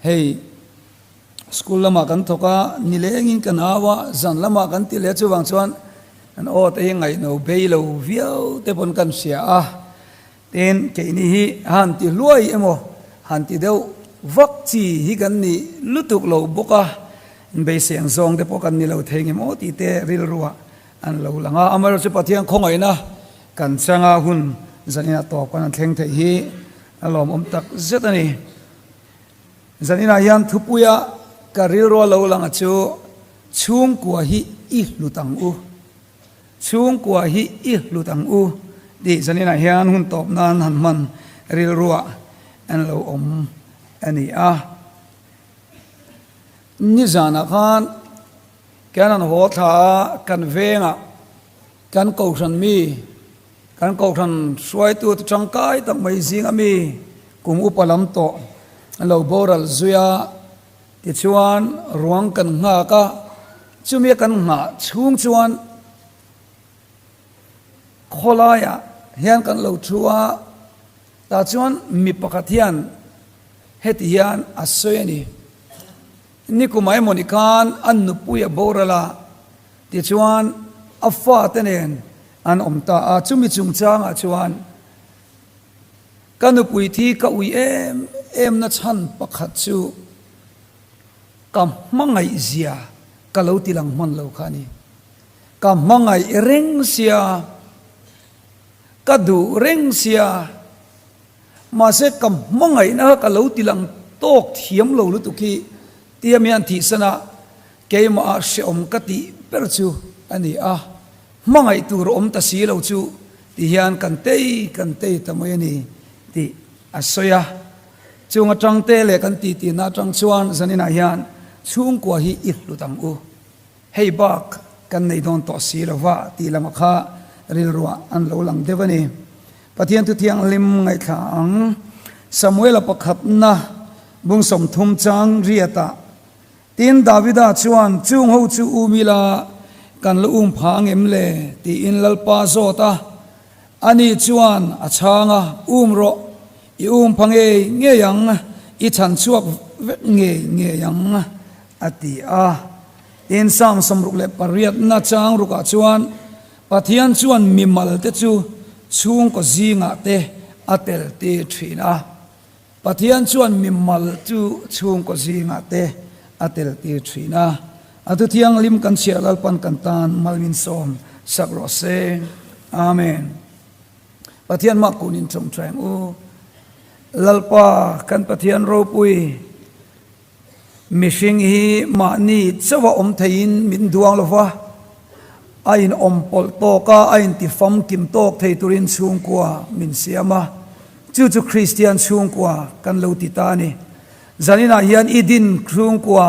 Hei school lamah kan thawk a, nilengin kan au a, zan lamah kan ti leh a, chuvang chuan kan aw te hi ngaihno bei lo viau te pawn kan hria a. Tin, keini hi han ti hluai emaw, han ti deuh vak chi hi kan ni lutuk lo bawk a, inbeisei ang zawng te pawh kan ni lo thei ngem aw tih te rilruah an lo lang a. Amaherawhchu Pathian khawngaihna kan changa hun zaninah tawp kan han thleng theih hi a lawmawm tak zet a ni. Zaninah hian thupuia ka rilrua lo lang a chu chhungkua hi i hlut ang u. Chhungkua hi i hlut ang u tih zaninah hian hun tawp nan han hman rilruah an lo awm a ni a. Nizanah khan kan han haw thla a, kan vengah kan kohhran mi, kan kohhran hruaitute tangkai tak mai zinga mi kum upa lam tawh an lo boral zui a. Tichuan, ruang kan nghak a, chumi a kan nghah chhung chuan khawlaiah hian kan lo thu a, tah chuan mi pakhat hian heti hian a sawi a ni, Nikumah emawni khan an nupui a boral a, tichuan a fate nen an awm ta a, chumi chungchangah chuan Ka nupui thi ka ui em em na chhan pakhat chu ka hmangaih zia ka lo ti lang hman lo kha a ni. Ka hmangaih reng sia, ka duh reng sia, mahse ka hmangaihna kha ka lo ti lang tawk thiam lo lutuk hi tia mi an thihsan a, keimah ah hrehawm ka tih ber chu a ni a. Hmangaih tur awm ta si lo chu ti hian kan tei kan tei ta mai a ni tih a sawi a. Chung atang te leh kan titi na atang chuan zaninah hian chhungkua hi i hlut ang u. Hei bak kan nei dawn tawh si lo va tih lama kha rilruah an lo lang deuh a ni. Pathian thu thianghlim ngaihthla ang Samuela pakhatna bung 30 chang riatah Tin, Davida chuan, Chung ho chu um ila, kan la um pha ang em le? tiin Lalpa a zawt a. Ani chuan a chhang a, Um rawh, i um pha ngei ngei ang, i chhan chhuak vek ngei ngei ang, a ti a. Tin, Psalm 68na chang rukah chuan, Pathian chuan mimalte chu chhungkaw zingah te a tel tir thin a. Pathian chuan mi mal chu chhungkaw zingah te a tel tir thin a, a thu thianghlim kan chhiar Lalpan kan tan mal min sawm sak rawh se. Amen. Pathian mah kunin tawngtai ang u. Lalpa kan Pathian ropui, Mihring hi mahni chauha awm theiin min duang lo va, a inawm pawlh tawk a, a inti famkim tawk thei turin chhungkua min siam a, chu chu Kristian chhungkua kan lo ti ta a ni. Zaninah hian i din chhungkua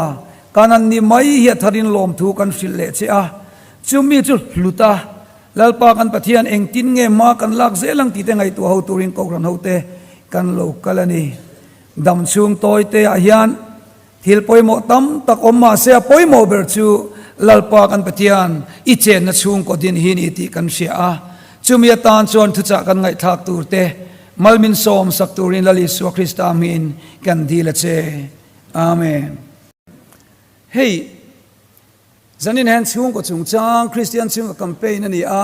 kan an ni mai hi a tharin lawmthu kan hrilh leh che a, chumi chu hlut a, Lalpa kan Pathian engtin nge hma kan lak zel ang tih te ngaihtuah ho turin Kohhran hote kan lo kal a ni. Dam chhung tawi te ah hian thil pawimawh tam tak awm mah se a pawimawh ber chu Lalpa kan Pathian i chenna chhungkaw din hi ni tih kan hria a. Chumi atan chuan thuchah kan ngaihthlak tur te mal min sawm sak turin Lal Isua Krista hmingin kan dil a che. Amen. Hei. Zanin hian chhungkaw chungchang Kristian chhungkaw campaign a ni a,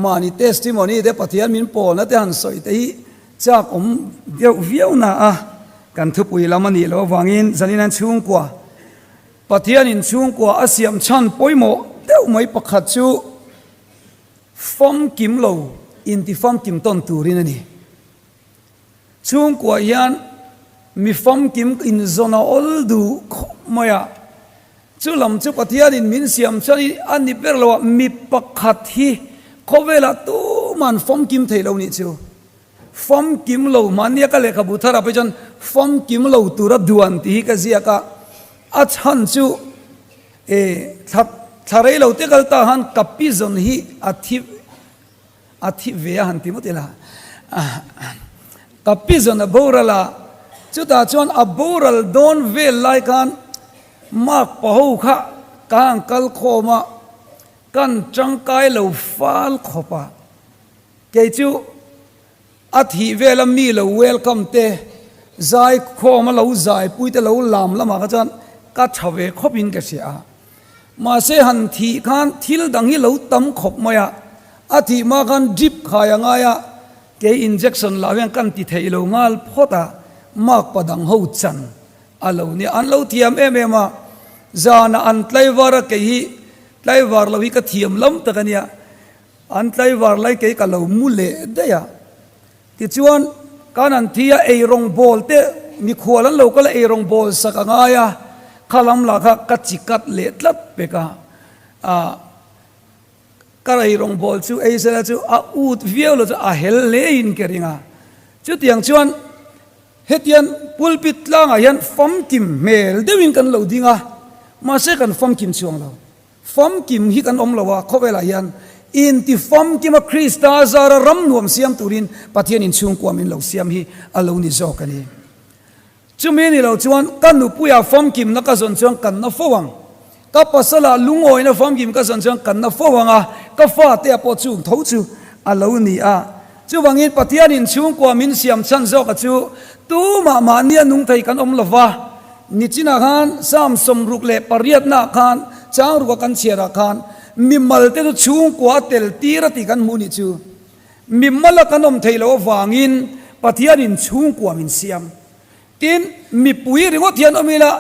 mahni testimony te Pathian min pawlna te han sawi te hi chak awm deuh viau na a, kan thupui lam a nih loh avangin zanin hian chhungkua Pathianin chhungkua a siam chhan pawimawh deuh mai pakhat chu famkim lo inti famkim tawn turin a ni. Chhungkua hian mi famkim inzawn a awl duh khawp mai a, chu lam chu Pathianin min siam chuan i a ni ber lo a, mi pakhat hi khawvelah tuman famkim thei lo nih chu. Famkim lo mahnia ka lehkhabu thar ah phei chuan famkim lo tura duan tih hi ka ziak a, a chhan chu e thla thla rei lo te kal ta han ka pi zawn hi a thi A thi ve a han ti ngawt ila, ka pi zawn a boral a, chutah chuan a boral dawn vel lai khan mark pa ho kha ka han kal khawm a, kan tangkai lo fal khawp a, kei chu a thih vela mi lo welcome te. Zaikhawm a lo zaipui te lo lam lamah kha chuan ka tha ve khawp in ka hria a. Mahse han thih khan thil dang hi lo tam khawp mai a, a thih hma khan drip khai a ngai a, kei injection lah hian kan ti theih lo nghal phawt a, makpa dang ho chan a lo nia. An lo thiam em em a, zanah an tlaivar a, kei hi tlaivar lo hi ka thiam lam tak a nia, an tlaivar lai kei ka lo mu leh daih a. Tichuan, kan an thi a, eirawng bawl te mikhual an lo kal a, eirawng bawl sak a ngai a, kha lam lah kha ka chi kat leh tlat pek a, ah, ka eirawng bawl chu ei sela chu a ut viau lo chu a hel hle in ka ring a. Chutiang chuan hetian pulpit tlangah hian famkim hmel deuhin kan lo ding a, mahse kan famkim chuang lo. Famkim hi kan awm lo a, khawvelah hian inti famkima Krista zara ram nuam siam turin Pathianin chhungkua min lo siam hi a lo ni zawk a ni. Chumi ni lo chuan ka nupuia famkimna ka zawn chuan kan na fo ang, ka pasala lungawina famkim ka zawn chuan kan na fo ang a, ka fatea pawh chung tho chu a lo ni a. Chuvangin Pathianin chhungkua min siam chhan zawka chu tumah mahnia nung thei kan awm lo va. Nichinah khan Psalm 68 naah khan chang ruka kan chhiarah khan mimal te chu chhungkua a tel tir a tih kan hmuh nih chu. Mimala kan awm theih loh avangin Pathianin chhungkua min siam. Tin, mipui ringawt hian awm ila,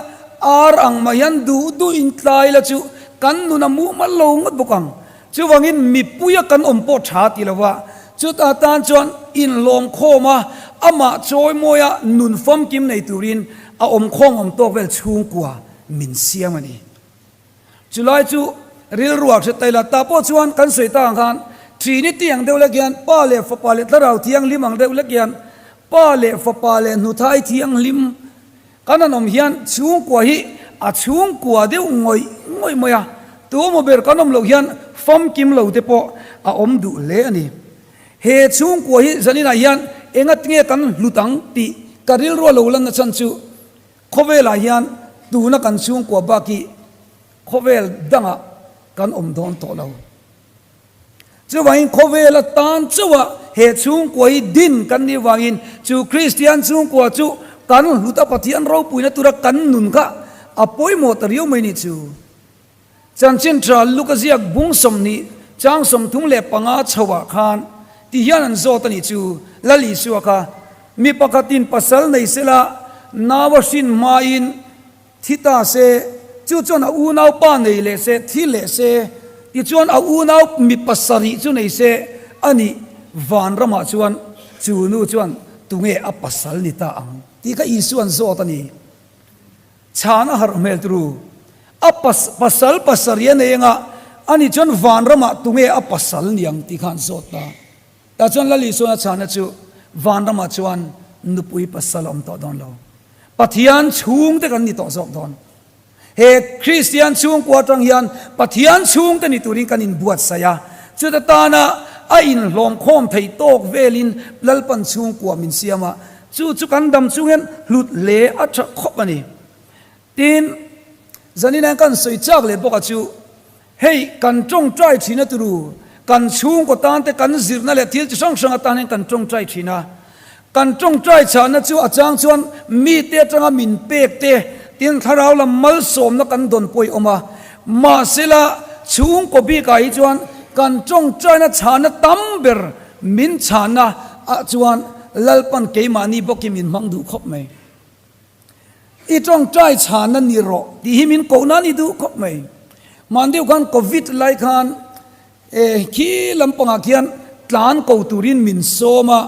ar ang mah hian duh duh in tlai la chu kan nun a muh mal lo ngawt bawk ang. Chuvangin mipuia kan awm pawh tha ti lo va, chuta tan chuan inhlawmkhawm a, amah chawimawia nun famkim nei turin a awmkhawm awm tawk vel chhungkua min siam a ni. Chulai chu rilru ah hre ta ila, tah pawh chuan kan sawi tak ang khan Trinity ang deuh lek hian Pa leh Fapa leh Thlarau Thianghlim ang deuh lek hian Pa leh Fapa leh Hnuthai Thianghlim kan han awm hian chhungkua hi a chhungkua deuh ngawih ngawih mai a, tu emaw ber kan awm loh hian famkim lo te pawh a awm duh hle a ni. He chhungkua hi zaninah hian engatinge kan hlut ang tih ka rilru a lo lan nachhan chu Khawvelah hian tuna kan chhungkua bak hi khawvel dangah kan awm dawn tawh lo. Chuvangin khawvel atan chauha he chhungkua hi din kan nih vangin chu Kristian chhungkua chu kan hlut a Pathian ropuina tura kan nun kha a pawimawh ta riau mai ni chu. Chanchin tha Luka ziak bung 20 chang 35 chhoah khan ti hian an zawt a nih chu, Lal Isua kha mi pakhatin pasal nei sela nau a hrin hmain thi ta se, chu chuan a unaupa nei leh se, thi leh se, tichuan a unau mi pasarih chu nei se a nih, vanramah chuan chu nu chuan tunge a pasal ni ta ang tih kha Isua'n zawt a ni. Chhan a harh hmel turu. A pasal pasarih a nei anga, ani chuan vanramah tunge a pasal niang tih kha an zawt ta. Tah chuan Lal Isuan a chhana chu vanramah chuan nupui pasal a awm tawh dawn lo. Pathian chhungte kan ni tawh zawk dawn. He Kristian chhungkua atang hian Pathian chhungte ni turin kan inbuatsaih a, chuta tana a inhlawmkhawm theih tawk velin Lalpan chhungkua min siam a, Chu chu kan dam chung hian hlut hle a tha khawp a ni. Tin, zanin kan sawi chak leh bawk a chu, hei kan tawngtai thin a turu, kan chhungkaw tan te kan zirna leh thil chi hrang hrang atan hian kan tawngtai thin a. Kan tawngtai chhahna chu a chang chuan mite atanga min pek te, tin thlarau lam malsawmna kan dawn pawh i awm a. Mahsela chhungkaw bikah hi chuan kan tawngtaina chhahna tam ber Min chhahna ah chuan Lalpan keimahni bawk hi min hmang duh khawp mai. I tawngtai chhahna ni rawh tih hi min koh nan i duh khawp mai. Hman deuh khan Covid lai khan eh khi lampangah khian tlan ko turin min sawm a,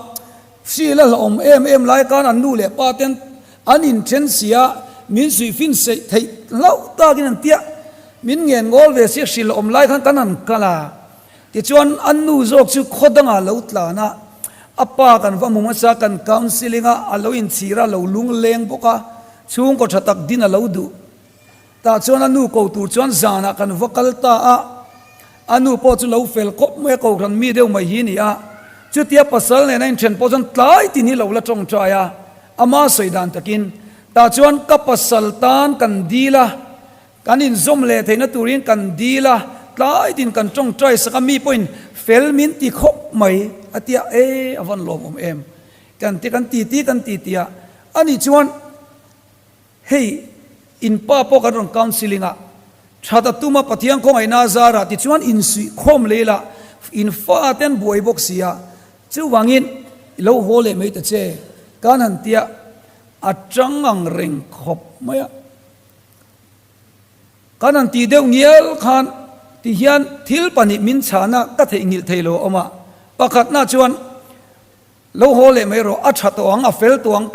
hri la hlauhawm em em lai khan an nu leh pa ten an inthen si a, min suihfin seih theih hlauh takin an tia, min ngen ngawl ve si hri hlauhawm lai khan kan han kal a. Tichuan, a nu zawk chu khaw dangah a lo tlan a, a pa kan va hmu hmasa, kan counselling a, a lo inchhir a, a lo lungleng bawk a, chhungkaw tha tak din a lo duh. Tah chuan a nu ko tur chuan zanah kan va kal ta a, a nu pawh chu lo fel khawp mai a, kohhran mi deuh mai hi a ni a. Chutia pasal nena inthen pawh chuan tlai tin hi lo la tawngtai a, ama sawi dan takin, tah chuan ka pasal tan kan dil a, Kan inzawm leh theihna turin kan dil a, tlai tin kan tawngtai sak a, mi pawhin fel min ti khawp mai a tia, e a van lawmawm em? Kan ti kan ti ti kan ti ti a. Anih chuan hei in pa pawh kan rawn counselling a, that a tum a Pathian khawngaihna a zarah tichuan insuih khawm leh ila in fa te an buai bawk si a, chuvangin i lo haw leh mai ta che kan han tia a tang ang reng khawp mai a. Kan han tih deuh ngial khan ti hian thil pahnih min chhahna ka theihnghilh thei lo a awm a, pakhatna chuan Lo haw leh mai rawh, a tha tawh ang, a fel tawh ang,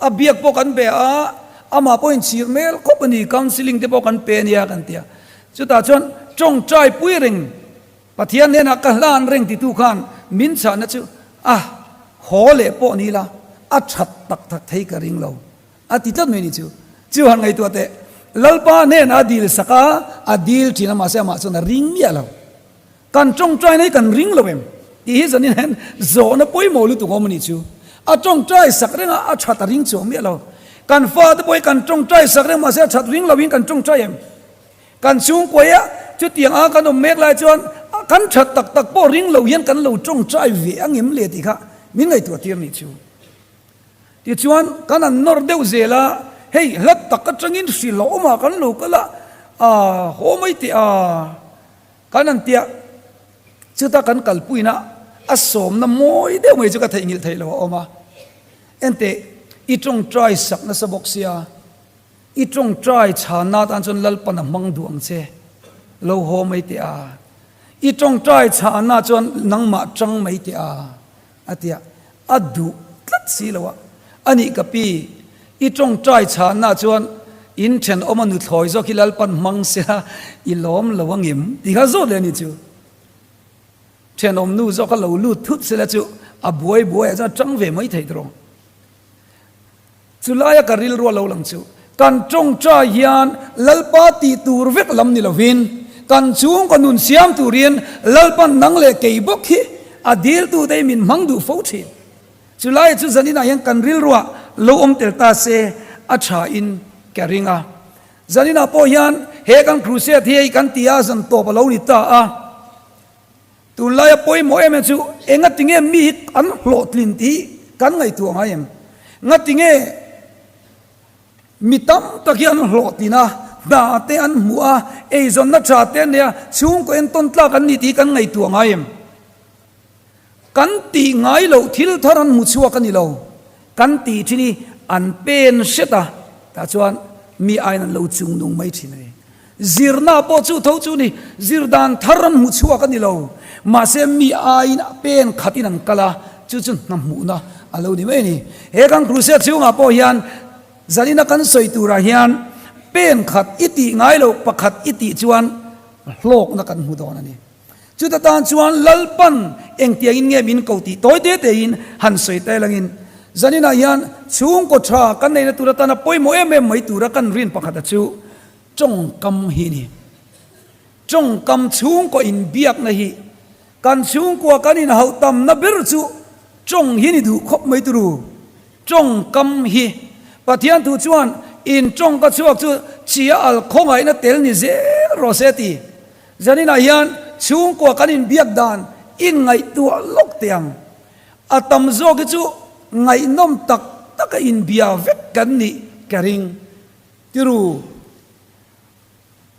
a biak pawh kan be a, amah pawh inchhir hmel khawp a ni, counselling te pawh kan pe ania kan ti a. Chutah chuan tawngtai pui reng, Pathian hnenah ka hlan reng titu khan min chhahna chu a haw leh pawh ni la, a that tak tak thei ka ring lo a ti tlat mai ni chu. Chu han ngaihtuah teh, Lalpa hnenah a dil sak a, a dil thin a, mahse amah chuan a ring miah lo. Kan tawngtaina hi kan ring lo em? Tih hi zanin hian zawhna pawimawh lutuk awm a nih chu. A tawngtai sak reng a, a that a ring chuang miah lo. Kan fate pawh hi kan tawngtai sak reng mahse a that ring loin kan tawngtai em? Kan chhungkuaia chutiang a kan awm mek lai chuan kan that tak tak pawh ring lo hian kan lo tawngtai ve ang em le tih kha min ngaihtuah tir a nih chu. Tichuan kan an nawr deuh zel a, hei hlat tak atangin hrilh a awm a kan lo kal a, aa haw mai teh a. Kan an tia, chuta kan kalpuina a sawmna mawi deuh mai chu ka theihnghilh theih lo a awm a. Enteh, i tawngtai sak nasa bawk sia, i tawngtai chhanna atan chuan Lalpan a hmang duh ang che, lo haw mai teh a. I tawngtai chhanna chuan nangmah tang mai teh a. A ti a, a duh tlat si lo a. A nih ka pi, i tawngtai chhanna chuan in thenawm a nuthlawi zawk hi Lalpan hmang sia i lawm lo ang em? Tih kha zawt leh a ni chu. Thenawm nu zawk a lo lut thut sela chu a buai buai ah chuan a tang ve mai thei tawh. Chulaia ka rilru a lo lang chu, kan tawngtai hian Lalpa tih tur vek lam ni lovin, kan chhungkaw nun siam turin Lalpan nang leh kei bawk hi a diltute hi min hmang duh fo thin. Chulaia chu zaninah hian kan rilruah lo awm tel ta se a thain ka ring a. Zaninah pawh hian he kan crusade hi hei kan ti a, zan tawp a lo ni ta a. Tunlaia pawimawh em em chu engatinge mi hi an hlawhtlin tih hi kan ngaihtuah ngai em? Ngatinge mi tam tak hi an hlawhtlin a, hna te an hmuh a, eizawnna tha te an nei a, chhungkaw entawn tlak an ni tih hi kan ngaihtuah ngai em? Kan tih ngai loh thil thar an hmu chhuak a ni lo. Kan tih thin hi an pen hret a, tah chuan mi aiin an lo chung nung mai thin a ni. Zirna pawh chu tho chu ni, zir dan thar an hmu chhuak a ni lo. Mahse mi aiin pen khatin an kal a, chu chu hna hmuhna a lo ni mai a ni. He kan crusade chhungah pawh hian zanina kan sawi turah hian pen khat i tih ngai loh pakhat i tih chuan hlawkna kan hmu dawn a ni. Chuta tan chuan Lalpan engtiangin nge min ko tih tawi te tein han sawi ta elangin zaninah hian chhungkaw tha kan neihna tur atana pawimawh em em mai tura kan rin pakhata chu tawngkam hi a ni. Tawngkam chhungkaw inbiakna hi kan chhungkua kan inhauh tamna ber chu tawng hi ni duh khawp mai turu. Tawngkam hi Pathian thu chuan in tawngka chhuak chu chia al khawngaihna tel ni zel rawh se ti. Zaninah hian chhungkua kan inbiak dan inngaihtuah lawk teh ang. A tam zawk hi chu ngaihnawm tak taka inbia vek kan nih ka ring. Tiru,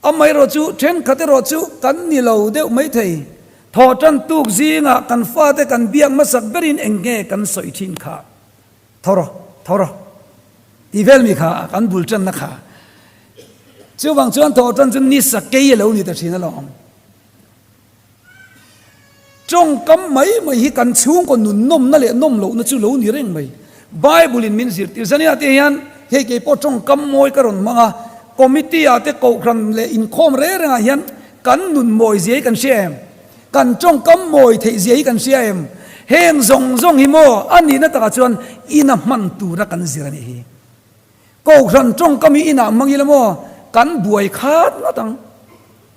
amaherawh chu thenkhat erawh chu kan ni lo deuh maithei. Thawhtan tuk zingah kan fate kan biak hmasak berin eng nge kan sawi thin kha? Tho rawh, tho rawh tih vel mi kha kan bul tanna kha. Chuvang chuan thawh tan chu ni sakei a lo ni ta thin alawm. Tawngkam mai mai hi kan chhungkaw nun nawmna leh nawm lohna chu lo ni reng mai. Bible in min zirtir zania te hian hei kei pawh tawngkam mawi ka rawn hmang a, committee ah te kohhran leh inkhawm reng rengah hian kan nun mawi zia hi kan hria em? Kan tawngkam mawi theih zia hi kan hria em? Heng zawng zawng hi maw a nihna takah chuan ina hman tura kan zir a nih hi. Kohhran tawngkam hi inah hmang ila maw kan buai khat ngawt ang.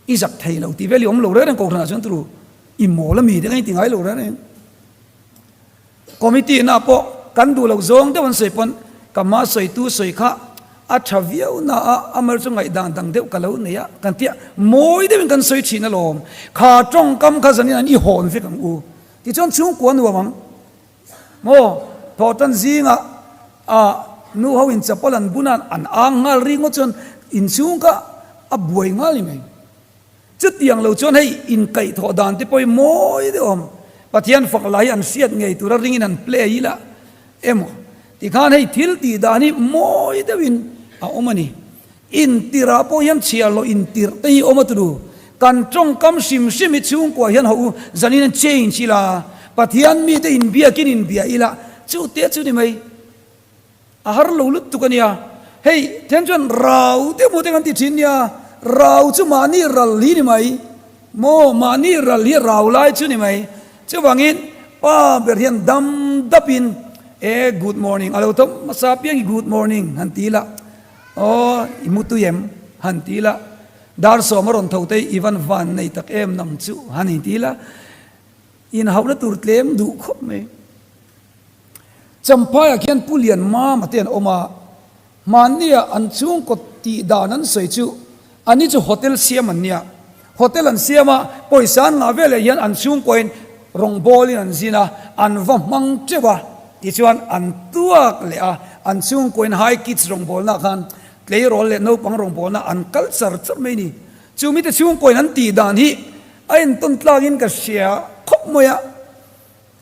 I zak thei lo tih vel i awm lo reng reng kohhranah chuan turu i mawl a mi te kha i ti ngai lo reng reng. Committee na pawh kan duh loh zawng deuh an sawi pawn ka hma sawitu sawi kha a tha viau na a amar chu ngaihdan dang deuh ka lo nei a kan tia mawi deuhin kan sawi thin alawm. Kha tawngkam kha zanin an i hawn vek ang u tichuan chhungkua nuam ang. Maw thawhtan zingah ah. Nu ho in chapal an bun a, an ang nghal ri ngawt chuan inchhung kha a buai nghal ni mai. Chutiang lo chuan hei inkaihthawh dan te pawh hi mawi deuh awm. Pathian fak lah hi an hriat ngei tura ringin an play ila emaw tikhan hei thil tih dan hi mawi deuhin a awm a ni. Intirh ah pawh hian chhiarloh intirh te hi awm a tulu. Kan tawngkam hrim hrim hi chhungkua hian haw u zanin an change ila, Pathian mite inbiakin inbia ila chu te chu ni mai. A har lo lutuk a nia. Hei then chuan rau deuh maw te kan ti thin nia, rau chu mahni ral hi ni mai maw, mahni ral hi rau lai chu ni mai. Chuvangin pa ber hian dam dapin e good morning a lo tawp hmasa piang hi good morning han ti la, aw i mu tui em han ti la, dar sawm a rawn tho te i van van nei tak em nang chu han inti la, inhauhna tur tlem duh khawp mai. Champhaiah khian Pu Lian Mama te an awm a, hmannia an chhungkaw tih dan an sawi chu ani chu hotel siam an nia. Hotel an siam a, pawisa an ngah veleh hian an chhungkawin rawngbawlin an zin a, an va hmang teuh a, tichuan an tuak leh a, an chhungkawin High Kids rawngbawlnaah khan tleirawl leh naupang rawngbawlna an kal char char mai a ni. Chu mite chhungkawin an tih dan hi a entawn tlakin ka hria khawp mai a.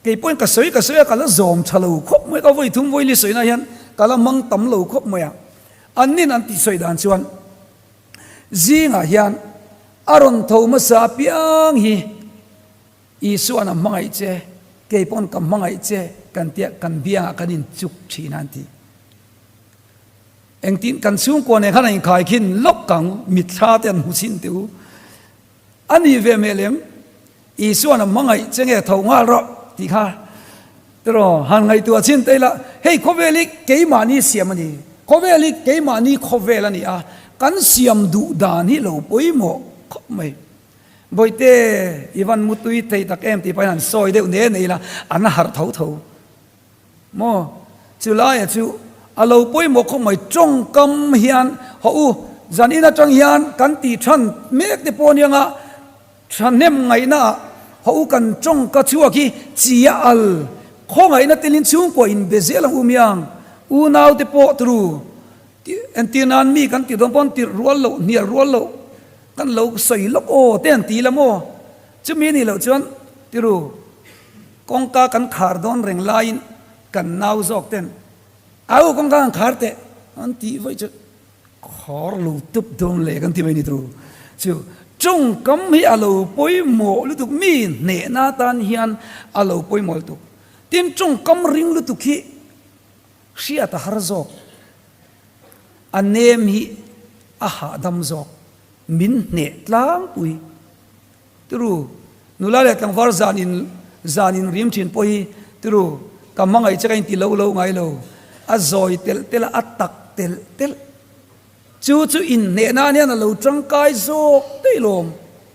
Kei pawhin ka sawi ka sawi a, ka la zawm tha lo khawp mai a, ka vawi thum vawi li sawina hian ka la mang tam lo khawp mai a. An nin an tih sawi dan chuan zingah hian a rawn tho hmasa apiang hi Isua'n a hmangaih che, kei pawn ka hmangaih che kan tia kan biangah kan inchuk thin a an ti. Engtin kan chhungkua nen khan a inkhai khin lawk ang mitthla te an hmu chhin teh u. A nih ve hmel em? Isua'n a hmangaih che nge tho nghal rawh tih kha tiraw han ngaihtuah chin ta ila, hei khawvel hi keimahni siam a ni, khawvel hi keimahni khawvel a ni a, kan siam duh dan hi lo pawimawh khawp mai. Bawihte, i van mutui thei tak em tih pahin han sawi deuh ne ne ila, an harh tho tho. Maw? Chu laia chu a lo pawimawh khawp mai. Tawngkam hian haw u, zan in atang hian kan tih than mek te pawh aniang a, thahnem ngaihna ah haw u kan tawngka chhuak hi chi a al khawngaihna telin chhungkua in be zel ang u miang unau te pawh turu entir nan mi kan tih dawn pawn tirh rual loh hnial rual loh kan lo sawi lawk aw te an ti la maw? Chumi anih loh chuan tiru. Kawngka kan khar dawn reng laiin kan nau zawk ten Au kawngka kan khar teh an tih vaih chu khar lo tup dawn leh kan ti mai ni tur chu tawngkam hi a lo pawimawh lutuk mi hnehna tan hian a lo pawimawh lutuk tin tawngkam ring lutuk hi hriat a har zawk a nem hi a hahdam zawk min hneh tlangpui. Tiru, nula leh tlangval zan in zan in rim thin pawh hi tiru, ka hmangaih che ka inti lo lo ngai lo, a zawi telh telh a, a tak telh telh. Chu chu inhneh nan hian a lo tangkai zawk daih lawm.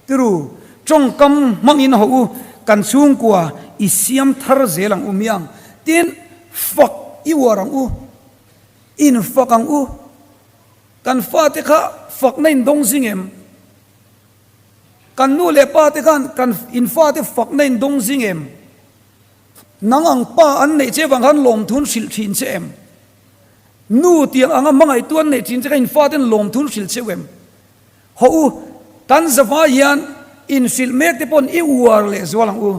Tiru, tawngkam hmangin haw u, kan chhungkua i siam thar zel ang u miang, tin fak i uar ang u, infak ang u, kan fate kha fakna in dawng zing em? Kan nu leh pa te khan kan in fate fakna in dawng zing em? Nang ang pa an neih che vang khan lawmthun hrilh thin che em? Nu tiang anga hmangaihtu an neih thin che kha in faten lawmthun hrilh cheu em? Haw u, kan zavai hian in hrilh mek te pawn i uar leh zual ang u.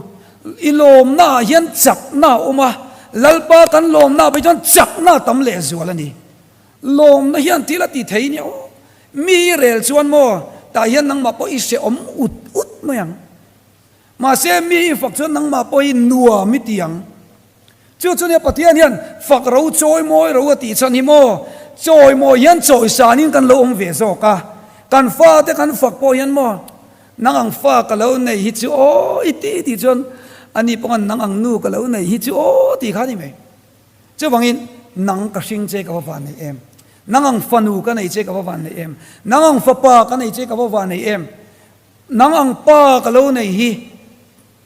I lawmna ah hian chakna a awm a, Lalpa kan lawmna ah phei chuan chakna a tam leh zual a ni. Lawmna hian thil a ti thei nia aw. Mi i rel chuan maw tah hian nangmah pawh i hrehawm ut ut mai ang. Mahse mi i fak chuan nangmah pawh hi nuam i ti ang. Chu chu nia Pathian hian fak ro chawimawi ro a tih chhan hi maw chawimawi hian chawisanin kan lo awm ve zawk a. Kan fate kan fak pawh hian maw nang ang fa ka lo nei hi chu aw i ti tih chuan ani pawh nang ang nu ka lo nei hi chu aw tih kha a ni mai. Chuvangin, nang ka hring che ka va van nei em? Nang ang fanu ka nei che ka va van nei em? Nang ang fapa ka nei che ka va van nei em? Nang ang pa ka lo nei hi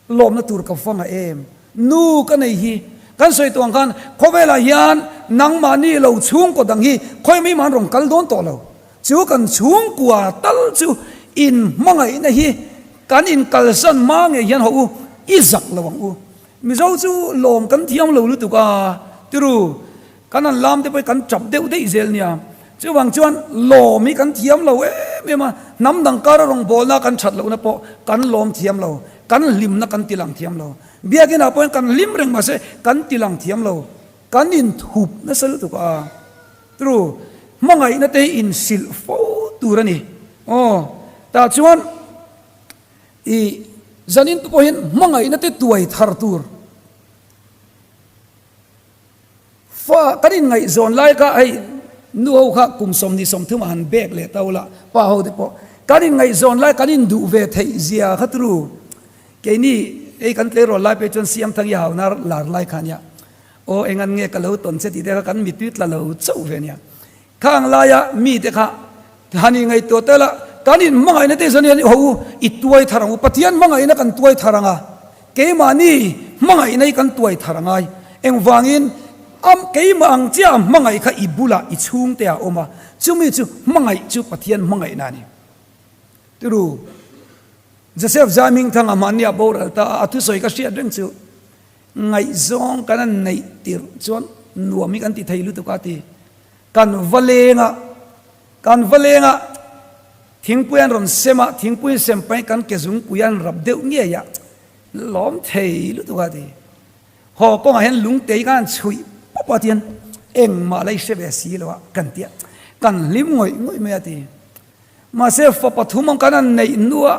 lawmna tur ka va ngah em? Nu ka nei hi kan sawi tawh ang khan khawvelah hian nangmahni lo chhungkaw dang hi khawi mai mah an rawn kal dawn tawh lo. Chu kan chhungkua tal chu inhmangaihna hi kan inkalsan hma ngei hian hawh u, i zak lo ang u. Mizo chu lawm kan thiam lo lutuk a, tiru. Kan han lam te pawh hi kan tap deuh daih zel nia. Chuvang chuan lawm hi kan thiam lo em em a, hnam dang kara rawngbawlna kan that lohna pawh kan lawm thiam lo, kan hlimna kan tilang thiam lo. Biakinah pawhin kan hlim reng mahse kan tilang thiam lo, kan inthup nasa lutuk a. True, hmangaihna te hi inhrilh fo tur a ni. Aw, tah chuan i zanin te pawhin hmangaihna te tuai thar tur. Fa kan inngaihzawn lai kha hei nu ho kha kum 20 30 ah han bek leh ta ula, pa ho te pawh kan inngaihzawn lai kan induh ve theih zia kha turu. Keini hei kan tleirawl lai phei chuan Siamthangi hauna lar lai kha ania. Aw engan nge ka lo tawn che tih te kha kan mitui tla lo chauh ve ania. Khang laia mite kha han inngaihtuah tel a, kan inhmangaihna te zawn hian ho u i tuai thar ang u, Pathian hmangaihna kan tuai thar ang a, keimahni hmangaihna hi kan tuai thar a ngai. Engvangin am keimah ang chiah a hmangaih kha i bulah i chhungte ah a awm a, chumi chu hmangaih chu Pathian hmangaihna a ni. Tiru Joseph Zaimingthanga mahni a boral ta a, a thusawi ka hriat reng chu Ngaihzawng kan an neih tirh chuan nuam hi kan ti thei lutuk a ti. Kan va leng a, kan va leng a, thingpui an rawn sem a, thingpui sem pahin kan ke zungpui an rap deuh ngei a, lawm thei lutuk a ti. Haw kawngah hian lungte hi kan han chhuih pawp a tihian engmah la i hre ve si lo a kan ti a, kan hlim ngawih ngawih mai a ti. Mahse fa pathum ang kan han neih hnua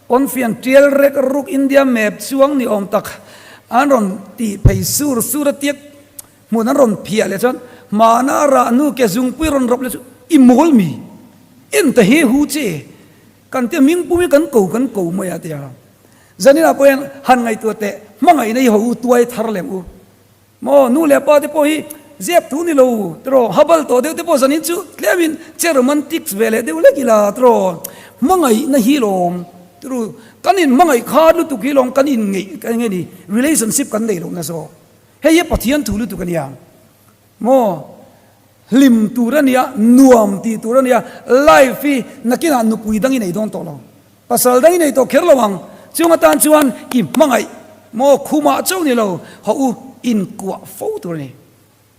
pawnfian tial rek ruk India map chuang ni awm tak an rawn tih phei sur sur a tiak hmun an rawn phiah leh chuan hmana rah hnu ke zungpui rawn rawp leh chu i mawl mi en ta he hu che kan tia hmingpum hi kan ko kan ko mai a tia zaninah pawh hian han ngaihtuah teh hmangaihna hi ho u tuai thar lem u. Maw nu leh pa te pawh hi zep thu ni lo tiraw, habal tawh deuh te pawh zanin chu tlemin che romantics ve leh deuh lek ila tiraw, hmangaihna hi lawm tiraw, kan in hmangaih kha lutuk hi lawm kan in ngeih ka nge ni relationship kan neih lohna zawk, hei hi Pathian thu lutuk a nia maw, hlim tur a nia, nuam tih tur a nia, life hi nakinah nupui dang i nei dawn tawh lo. Pasal dang i nei tawh kher lo ang, chung atan chuan i hmangaih maw khumah chauh ni lo, haw u inkuah fo tur a ni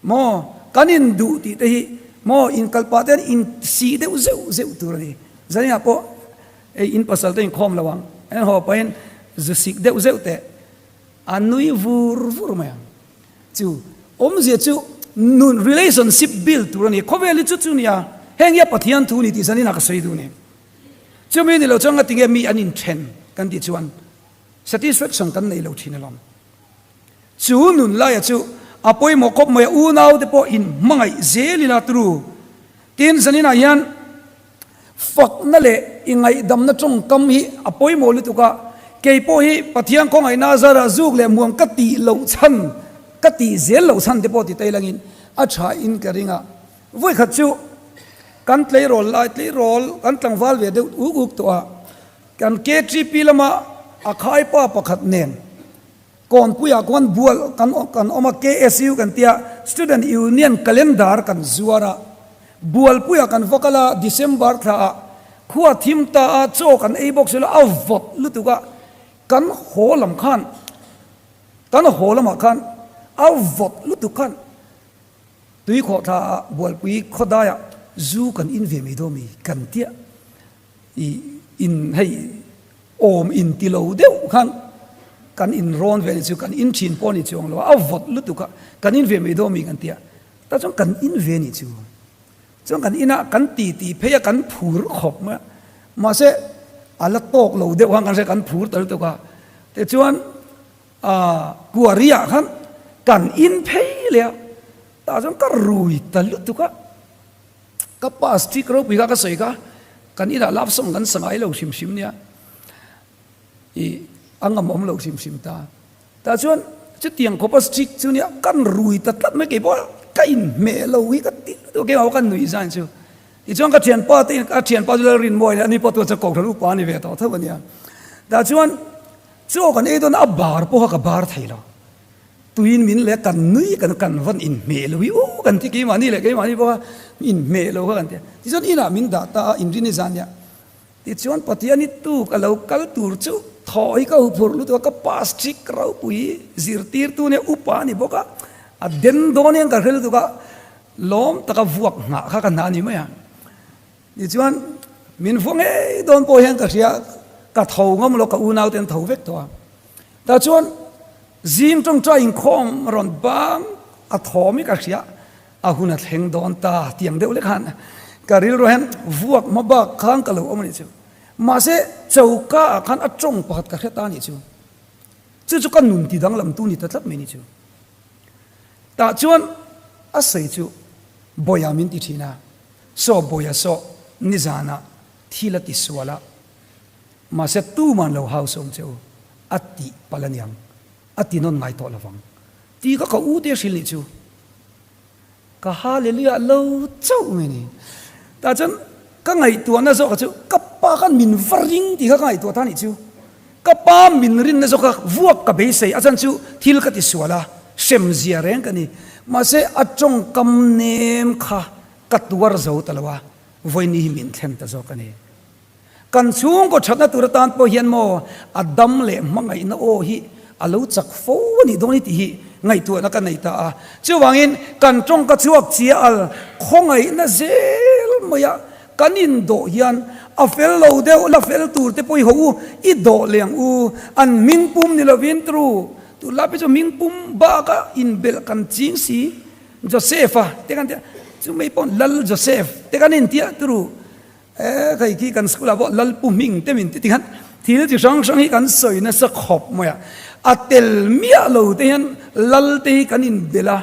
maw, kan induh tih te hi maw inkalpah te hian insih deuh zeuh zeuh tur a ni, zaninah pawh hei in pasal te inkhawm lo ang, an haw pahin zu sik deuh zeuh teh a nui vur vur mai ang, chu awmzia chu nun relationship build tur a ni, khawvel hi chu chu nia, heng hi a Pathian thu ni tih zaninah ka sawi duh a ni. Chumi ni lo chuan ngatinge mi an inthen kan tih chuan satisfaction kan nei lo thin alawm. Chu nun laia chu a pawimawh khawp mai a, unau te pawh in hmangaih zel ila turu. Tin, zaninah hian fakna leh i ngaihdamna tawngkam hi a pawimawh lutuk a, kei pawh hi Pathian khawngaihna a zarah zuk leh muang ka tih loh chhan, ka tih zel loh chhan te pawh ti tai langin a tha in ka ring a. Vawikhat chu kan tleirawl lai tleirawl kan tlangval ve deuh uk uk tawh a, kan KTP lama a khaipa pakhat nen Kawnpuiah khuan bual kan kan awm a, KSU kan tia Student Union Calendar kan zuar a, Bualpuiah kan va kal a, December thla ah khua thim ta a, chaw kan ei bawk silo a vawt lutuk a, kan haw lam khan kan haw lamah khan a vawt lutuk khan Tui khawhthla ah Bualpui khawdai ah zu kan in ve mai dawn mi kan tia i in hei awm in ti lo deuh khan kan in rawn ve ni chu kan in thin pawh ni chuang lo a vawt lutuk a kan in ve mai dawn mi kan tia ta chuan kan in ve ni chu chuan kan in ah kan ti ti phei a kan phur khawp mai a mahse a la tawk lo deuh khan kan hria kan phur ta lutuk a tichuan A kuari ah khan kan in phei leh a, tah chuan ka rui ta lutuk a, ka pa strict ropui kha ka sawi kha, kan inah love song kan sa ngai lo hrim hrim nia, ih a ngam awm lo hrim hrim ta, tah chuan chutiang khawpa strict chu nia kan rui ta tlat mai keipawh ka inhmeh lo hi ka ti lutuk a, keimah pawh ka nuih zan chu, tichuan ka thianpa te ka thianpa chu Lalrinmawia nia ani pawh tuna chuan Kohhran upa a ni ve tawh tho a nia, tah chuan. Chaw kan ei dawn a bar pawh kha ka bar thei lo. Tuiin min leh kan nui kan kan vawn inhmeh lo hi u kan ti keimahni leh keimahni pawh kha inhmeh lo kha kan ti a. Tichuan inah min dah ta a inrin i zan nia. Tichuan Pathian i tuk a lo kal tur chu thaw hi ka huphurh lutuk a, ka pass ṭhik ropui zirtirtu nia upa a ni bawk a, a den dawn hian ka hre lutuk a. Lawm taka vuak nghah kha ka hna a ni mai a. Tichuan, min vuah ngei dawn pawh hian ka hria, ka tho ngam lo, ka unau te an tho vek tawh a. Tah chuan zing tawngtai inkhawm rawn bang a thawm hi ka hria, a hun a thleng dawn ta tiang deuh lek khan ka rilru hian vuak hma bak khan ka lo awm a nih chu. Mahse, choka ah khan a tawng pakhat ka hre ta a nih chu. Chu chu ka nun ti danglam tu ni ta tlat mai a nih chu. Tah chuan a sawi chu Bawia min ti thin a, Saw Bawia saw nizanah thil a ti sual a, mahse tuman lo hausa awm che u a tih palh aniang, a ti nawn ngai tawh lovang tih kha ka u te hrilh nih chu. Ka Hallelujah lo chauh mai ni. Tah chuan ka ngaihtuahna zawk chu ka pa khan min va ring tih kha ka ngaihtuah ta nih chu. Ka pa min rinna zawk kha vuak ka beisei a chan chu thil ka ti sual a, hrem zia reng ka ni. Mahse a tawngkam nem kha ka tuar zo ta lo a, vawiin hi min thlen ta zawk a ni. Kan chhungkaw thatna tur atan pawh hian maw a dam leh hmangaihna aw hi a lo chak fo a nih dawn hi tih hi ngaihtuahna ka nei ta a. Chuvangin kan tawngka chhuak chia al khawngaihna zel maia kan indawh hian a fel lo deuh la fel tur te pawh i haw u, i dawh leh ang u. An hmingpum ni lovin tru tunlai phei chu hmingpum baka inbelh kan ching si. Joseph-a te kan tia chumai pawh Lal Joseph te kan intia tru. E hei khi kan school ah pawh Lalpu hming te min ti ti khan thil chi hrang hrang hi kan sawi nasa khawp mai a, a tel miah lo te hian Lal te hi kan inbelh a,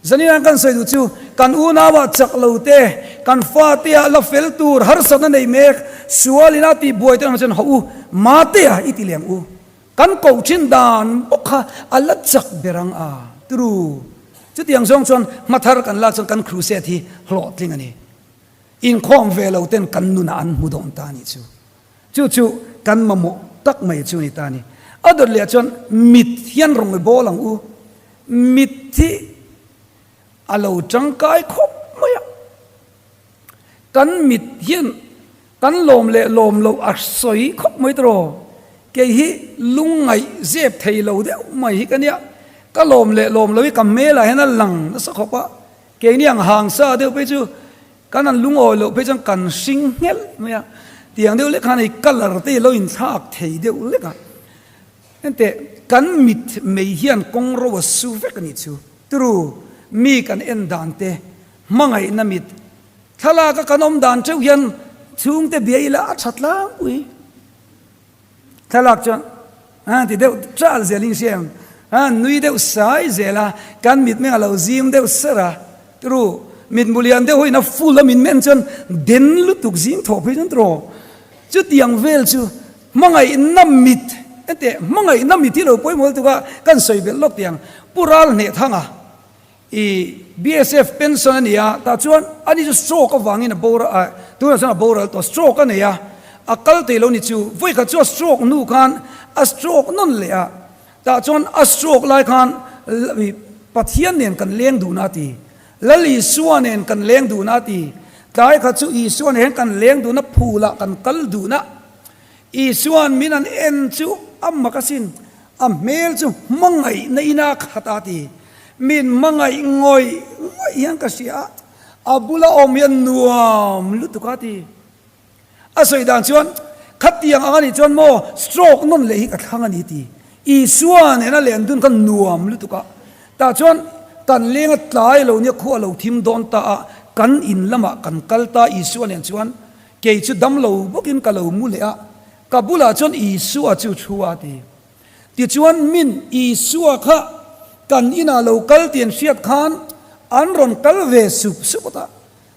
zanin hian kan sawi duh chu kan unau ah chak lo te, kan fate ah la fel tur harsatna nei mek sual ina tih buai te ang chuan hawh u mate ah i ti leng u, kan koh thin dan bawk kha a la chak ber ang a turu chutiang zawng chuan hmathar kan lak chuan kan crusade hi hlawhtling a ni. Inkhawm ve lo ten kan nunah an hmu dawn ta a nih chu. Chu chu kan mamawh tak mai chu a ni ta a ni. A dawt leh chuan mit hian rawn i bawl ang u. Mit hi a lo tangkai khawp mai a. Kan mit hian kan lawm leh lawm loh a sawi khawp mai tawh. Kei hi lungngaih zep thei lo deuh mai hi ka nia. Ka lawm leh lawm loh hi ka hmelah hian a lang nasa khawp a. Keini ang hang sa deuh phei chu kan han lungawi loh phei chuan kan hring nghelh mai a, tiang deuh lek khan hei colour te hi lo inthlak thei deuh lek a. Enteh kan mit mei hian kawng ro a su vek a nih chu. Turu mi kan en dan te hmangaihna mit thlalak a kan awm dan theuh hian chhungte bia ila a tha tlangpui. Thlalak chuan a ti deuh chal zel in hria em? A nui deuh sai zel a, kan mitmeng a lo zim deuh ser a, turu mitmu lian deuh ho in a full a min men chuan den lutuk zing thawh phei chuan turaw chutiang vel chu hmangaihna mit enteh hmangaihna mit hi lo pawimawh lutuk a kan sawi belh lawk tiang Pu Ral hneh thang a. I BSF pension a ni a, tah chuan ani chu stroke avangin a boral a, tunah chuan a boral tawh, stroke a nei a, a kal thei lo ni chu, vawikhat chu a stroke hnu khan a stroke nawn leh a, tah chuan a stroke lai khan Pathian nen kan leng duhna a ti, Lal Isua nen kan leng duhna a ti, tlai khat chu Isua nen kan leng duhna phulah kan kal duhna, Isua'n min an en chu a mak asin, a hmel chu hmangaihna ina khat a ti. Min hmangaih ngawih ngawih hian ka hria a, a bula awm hian nuam lutuk a ti. A sawi dan chuan, Khatiang ang a nih chuan maw stroke nawn leh hi ka thlang a ni ti. Isua nena len dun kha nuam lutuk a, tah chuan kan leng a tlai lo nia khua lo thim dawn ta a, kan in lamah kan kal ta Isua nen chuan Kei chu dam lo bawkin ka lo mu leh a, ka bulah chuan Isua chu thu a ti. Tichuan min Isua kha kan inah lo kal tih an hriat khan an rawn kal ve sup sup a ta.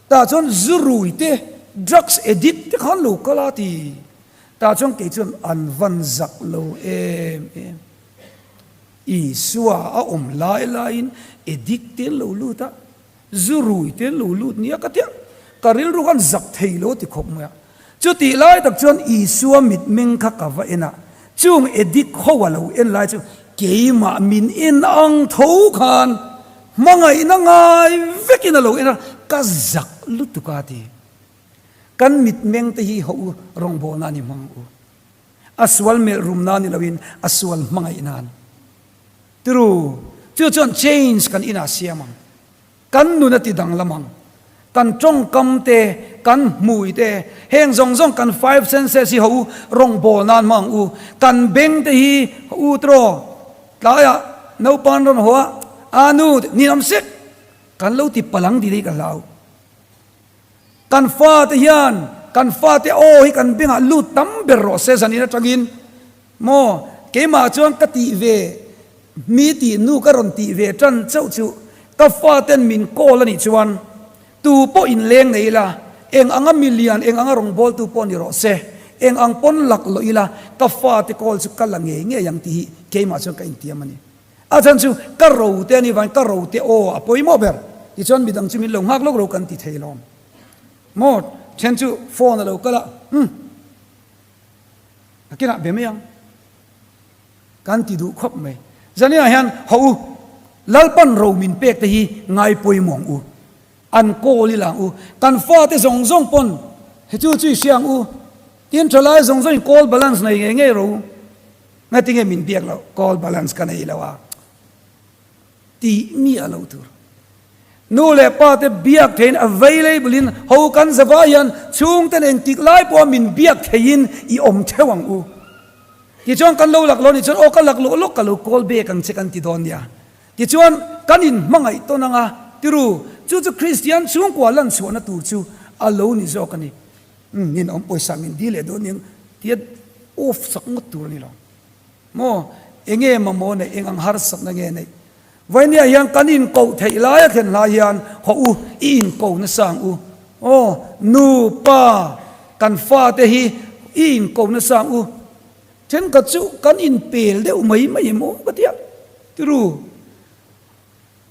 Tah chuan zu rui te, drugs addict te khan lo kal a ti. Tah chuan kei chuan an van zak lo em em. Isua a awm lai laiin addict te an lo lut a. Zu rui te lo lut nia ka tia, ka rilru khan zak thei lo ti khawp mai a. Chutih lai tak chuan Isua mitmeng kha ka va en a, chung addict ho a lo en lai chu keimah min en ang tho khan hmangaihna ngai vekin a lo en a, ka zak lutuk a ti. Kan mitmeng te hi ho u rawngbawlna a ni hmang u. A sual melh rumna ni loin a sual hmangaih nan. Turu, chu chuan change kan inah siam ang. Kan nun a ti danglam ang. Kan tawngkam te, kan hmui te, heng zawng zawng kan five senses hi ho u, rawngbâwl nan hmang ang u. Kan beng te hi ho u tiraw, tlaiah naupang rawn haw a, a nu ninawm sek, kan lo ti palh ang tih te hi ka hlau. Kan fate hian kan fate aw hi kan bengah lut tam ber rawh se zanin atangin maw keimah chuan ka tih ve mi tih nu ka rawn tih ve tan chauh chu ka faten min call anih chuan tu pawh inleng nei ila eng anga milian eng anga rawngbawltu pawh ni rawh se eng ang pawn lak loh ila ka fate call chu ka la ngei ngei ang tih hi keimah chuan ka intiam a ni. A chhan chu ka ro te a nih vangin ka ro te aw a pawimawh ber tichuan midang chu min lo nghak lawk ro kan ti thei lawm maw then chu phone a lo kal a umm a kinah be mai ang kan ti duh khawp mai zaniah hian haw u Lalpan ro min pek te hi ngai pawimawh ang u an kawl ila ang u kan fate zawng zawng pawn he chu chu i hria ang u tin thalai zawng zawng in call balance nei ngei ngei ro u. Ngatinge min biak loh, call balance ka nei lo a tih mi a lo tur. Nu leh pa te biak theiin available in ho kan zavai hian chhungten engtik lai pawha min biak theiin i awm theuh ang u. Tichuan kan lo lak lo nih chuan aw ka lak lawk lawk ka lo call back ang che kan ti dawn nia. Tichuan kan inhmangaih tawn anga tiru chu chu Kristian chhungkua lan chhuahna tur chu a lo ni zawk a ni. Umm nin awm pawisa min dil leh dawn nia tia off sak ngawt tur a ni lo maw? Enge mamawh neih eng ang harsatna nge neih? Vainia hian kan inkoh theih lai a thlen hlai hian haw u i inko nasa ang u aw nu pa kan fate hi i inko nasa ang u thenkhat chu kan inpel deuh mai mai em aw ka tia tiru.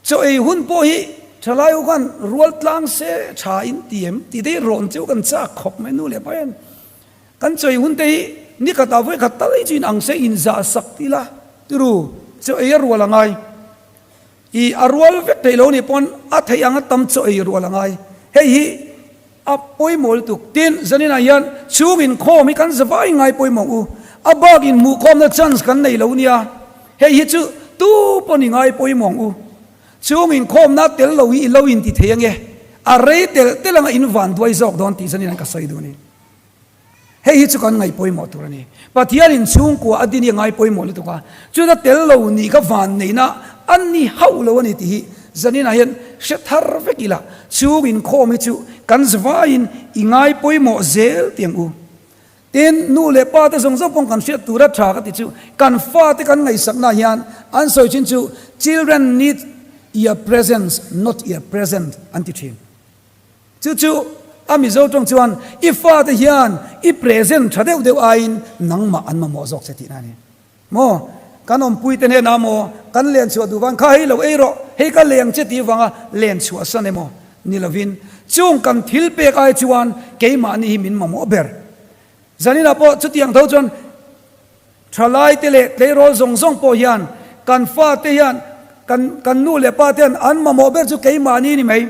Chaw ei hun pawh hi thalai ho khan rual tlang se tha in ti em tih te hi rawn cheu kan chak khawp mai nu leh pa hian kan chaw ei hun te hi ni khat ah vawi khat tal hi chu in ang se in zah sak ila tiru chaw ei a rual a ngai i a rual vek theih lo nih pawn a theih ang a tam chaw ei rual a ngai hei hi A pawimawh lutuk. Tin, zaninah hian chhung inkhawm hi kan zavai ngai pawimawh u. A bak inhmuhkhawmna chance kan nei lo nia. Hei hi chu tu pawh ni ngai pawimawh ang u. Chhung inkhawmna tel lo hi i lo inti thei ange. A rei telh telh anga in van duai zawk dawn tih zaninah ka sawi duh a ni. Hei hi chu kan ngaih pawimawh tur a ni. Pathianin chhungkua a din hi a ngai pawimawh lutuk a, chuta tel lo nih kha vanneihna a ni hauh lo a ni tih hi zaninah hian hre thar vek ila, chhung inkhawm hi chu kan zavaiin i ngai pawimawh zel tih ang u. Tin, nu leh pa te zawng zawng pawh kan hriat tura tha ka ti chu kan fate kan ngaihsakna hian an sawi thin chu children need your presence not your present an ti thin. Chu chu a Mizo tawng chuan i fate hian i present tha deuh deuh aiin nangmah an mamawh zawk che tihna a ni. Maw? Kan awmpuite hnenah maw kan len chhuah duh vang kha hei lo ei rawh, hei ka leng che tih vanga len chhuah san emaw ni lovin chung kan thil pek ai chuan keimahni hi min mamawh ber. Zaninah pawh chutiang tho chuan Thalaite leh tleirawl zawng zawng pawh hian kan fate hian kan kan nu leh pa te hian an mamawh ber chu keimahni ni mai.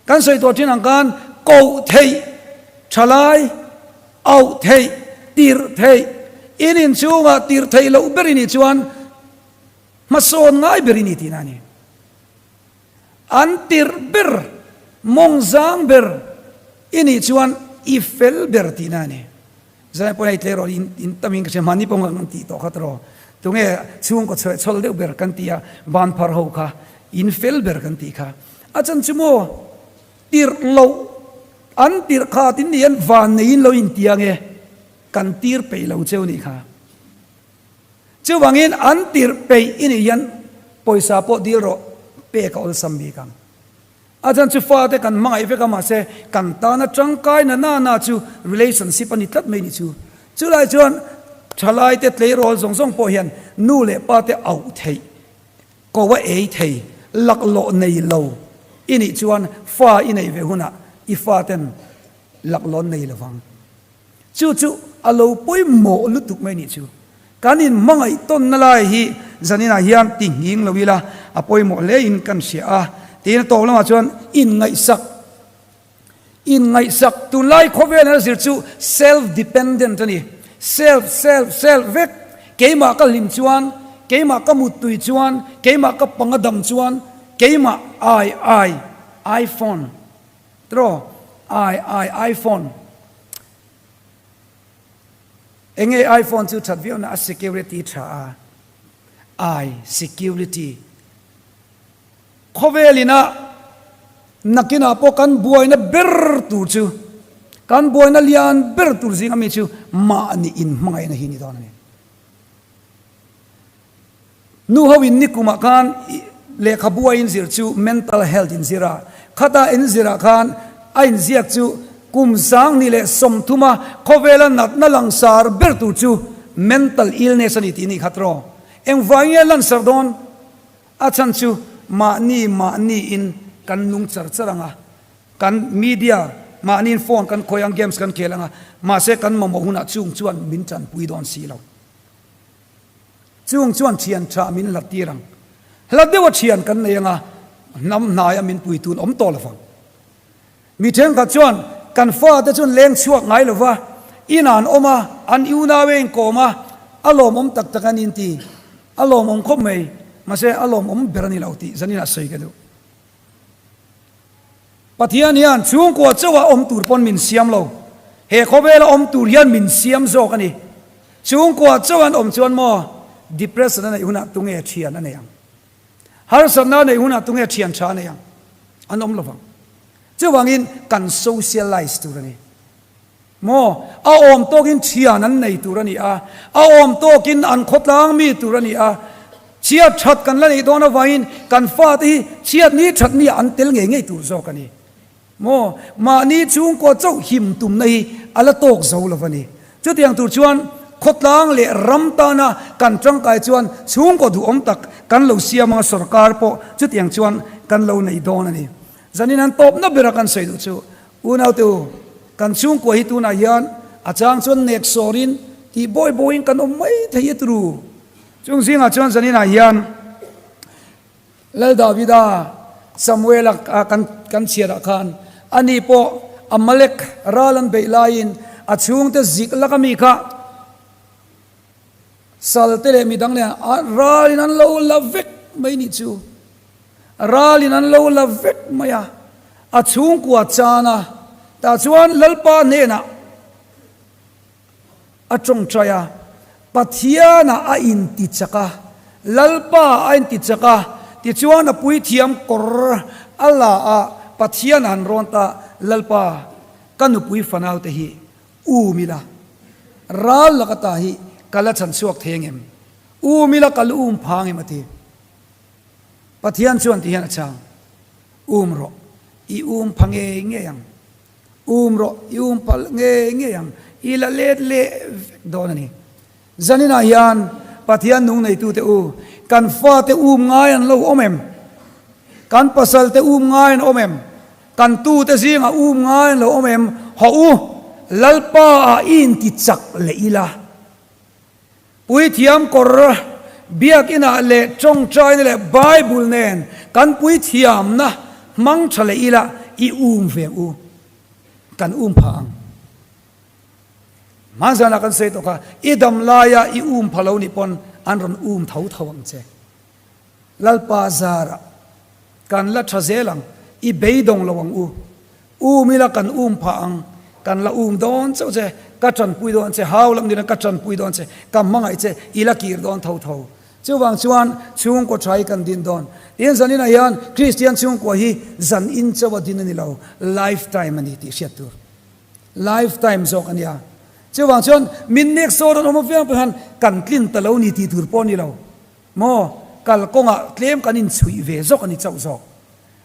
Kan sawi tawh thin ang khan koh theih, thalai, auh theih, tirh theih, in inchhungah tirh theih loh ber i nih chuan hmasawn ngai ber i ni tihna a ni. An tirh ber, mawng zang ber i nih chuan i fel ber tihna a ni. Zai pawh hei tleirawl in in tam in ka hria mahni pawh kan tih tawh kha tawh tunge chhungkaw chhuah chhawl deuh ber kan ti a ban phar ho kha in fel ber kan tih kha a chan chu maw tirh loh an tirh kha tin ni an van nei in lo in tia nge kan tir peih lo cheu nih kha chuvangin an tirh peih i nih hian pawisa pawh dil rawh pek a awlsam bik ang. A chhan chu fate kan hmangaih vek a mahse kan tana tangkai na na na chu relationship a ni tlat mai ni chu. Chulai chuan thalaite tleirawl zawng zawng pawh hian nu leh pate auh theih, ko a ei thei, laklawh nei lo i nih chuan fa i neih ve hunah i faten laklawh an nei lovang. Chu chu a lo pawimawh lutuk mai nih chu. Kan inhmangaih tawnna lai hi zaninah hian ti nghing lo ila a pawimawh hle in kan hria a. Tiin a tawp lamah chuan inngaihsak, inngaihsak tunlai khawvel an zir chu self dependent a ni. Self, self, self vek. Keimah ka hlim chuan, keimah ka muttui chuan, keimah ka panga dam chuan. Keimah ai ai iPhone tiraw ai ai iPhone enge iPhone chu that viau na a security tha a ai security khawvel ina nakinah pawh kan buaina ber tur chu kan buaina lian ber tur zing ami chu mahni inhmangaihna hi ni dawn a ni. Nu ho in nikumah khan lehkhabu a inzir chu mental health inzir a, khata inzirah khan a inziak chu kum 2030 a khawvela natna langsar ber tur chu mental illness a ni tih a nih kha tiraw? Engvai nge a lansar dawn? A chhan chu mahni mahni in kan nung char char ang a, kan media mahni in phone kan khawih ang, games kan khel ang a, mahse kan mamawh hunah chung chuan min tanpui dawn si lo. Chung chuan thian tha min hlat tir ang. Hla deuha thian kan nei anga hnam hnaia min pui tun awm tawh lovang. Mi thenkhat chuan kan fate chuan leng chhuak ngai lova, inah an awm a, an unau e inkawm a, a lawmawm tak tak an inti. A lawmawm khawp mai, mahse a lawmawm ber a ni lo tih zaninah sawi ka duh. Pathian hian chhungkua chauha awm tur pawn min siam lo. He khawvela awm tur hian min siam zawk a ni. Chhungkua chauh an awm chuan maw depression a neih hunah tunge thian a nei ang? Harsatna a neih hunah tunge thian tha a nei ang? An awm lovang. Chuvangin kan socialize tur a ni. Maw? A awm tawkin thian an nei tur a ni a, a awm tawkin an khawtlang mi tur a ni a. Chhiat that kan la neih dawn avangin kan fate hi chhiat ni that ni ah an tel ngei ngei tur zawk a ni. Maw? Mahni chhungkaw chauh him tumna hi a la tawk zo lo a ni. Chutiang tur chuan khawtlang leh ram tana kan tangkai chuan chhungkaw duhawm tak kan lo siam anga sorkar pawh chutiang chuan kan lo nei dawn a ni. Zanin an tawpna bera kan sawi duh chu Unaute u, kan chhungkua hi tunah hian a chang chuan nek sawrin tih bawi bawiin kan awm mai thei e turu. Chung zingah chuan zaninah hian Lal Davida, Samuela kan kan chhiarah khan ani pawh Amalek ral an beih laiin a chhungte zik lak ami kha salte leh midang nen ralin an lo la vek mai nih chu. Ralin an lo la vek mai a, a chhungkua chan a, tah chuan Lalpa hnenah a tawngtai a, Pathianah a intichak a, Lalpa a intichak a, tichuan a puithiam kawr a la a, Pathian a han rawn ta, Lalpa, ka nupui fanaute hi um ila, ral laka ta hi ka la chhan chhuak thei angem? Um ila ka la um phang em? a ti. Pathian chuan ti hian a chhang, Um rawh, i um pha ngei ngei ang. Um rawh, i um pha ngei ngei ang. I la let leh vek dawn a ni. Zaninah hian Pathian nung neitute u, kan fate um ngai an lo awm em? Kan pasalte um ngai an awm em? Kan tute zingah um ngai an lo awm em? Hawh u, Lalpa ah i intichak leh ila. Puithiam kawr, biakinah leh tawngtaina leh Bible nen kan puithiamna hmang tha leh ila i um ve ang u, kan um pha ang. Hmanzanah kan sawi tawh kha, i dam laia i um pha lo nih pawn an rawn um tho tho ang che. Lalpa zarah kan la tha zel ang, i beidawng lo ang u. Um ila kan um phah ang, kan la um dawn chauh che, ka tanpui dawn che, hau lam nila ka tanpui dawn che, ka hmangaih che, i la kir dawn tho tho. Chuvang chuan chhungkaw tha hi kan din dawn. Tin zaninah hian Kristian chhungkua hi zan in chauh a din a ni lo, life time a ni tih hriat tur. Life time zawk a nia. Chuvang chuan min nek sawn an awm apiang pawh hian kan tlin ta lo ni tih tur pawh a ni lo. Maw? Kalkawngah tlem kan inchhuih ve zawk a ni chauh zawk.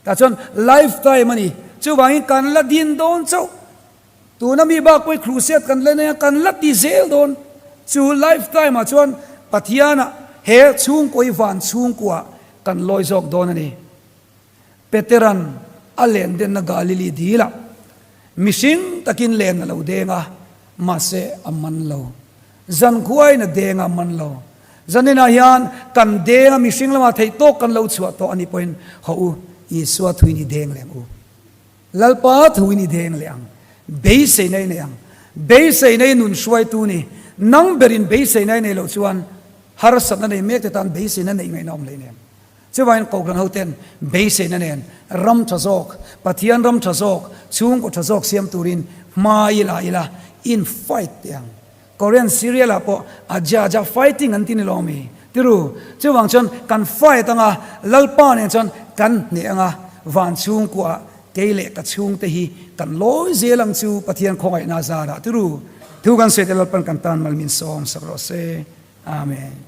Tah chuan life time a ni. Chuvangin kan la din dawn chauh. Tuna mi bak pawh hi crusade kan la nei a, kan la ti zel dawn. Chu life time ah chuan Pathianah he chhungkua hi van chhungkuaah kan lawi zawk dawn a ni. Peteran a len denna Galili dilah mihring takin len a lo deng a, mahse a man lo. Zankhuain a deng a man lo. Zaninah hian kan deng a mihring lamah theih tawk kan lo chhuah tawh a nih pawhin haw u, Isua thuin i deng leh ang u. Lalpa thuin i deng leh ang. Beiseina i nei ang. Beiseina i nun hruaitu ni. Nang berin beiseina i nei loh chuan harsatna nei mek te tan beiseina neih ngaihna awm hleinem. Chuvangin Kohhran hoten beiseina nen ram tha zawk, Pathian ram tha zawk, chhungkaw tha zawk siam turin hma i la ila, in fight teh ang. Korean serial ah pawh aja aja fighting an ti ni lo mi? Tiru, chuvang chuan kan fight anga, Lalpa nen chuan kan hneh anga, van chhungkuah kei leh ka chhungte hi kan lawi zel ang chu Pathian khawngaihna zarah tiru. Thu kan sawi te Lalpan kan tan mal min sawm sak rawh se. Amen.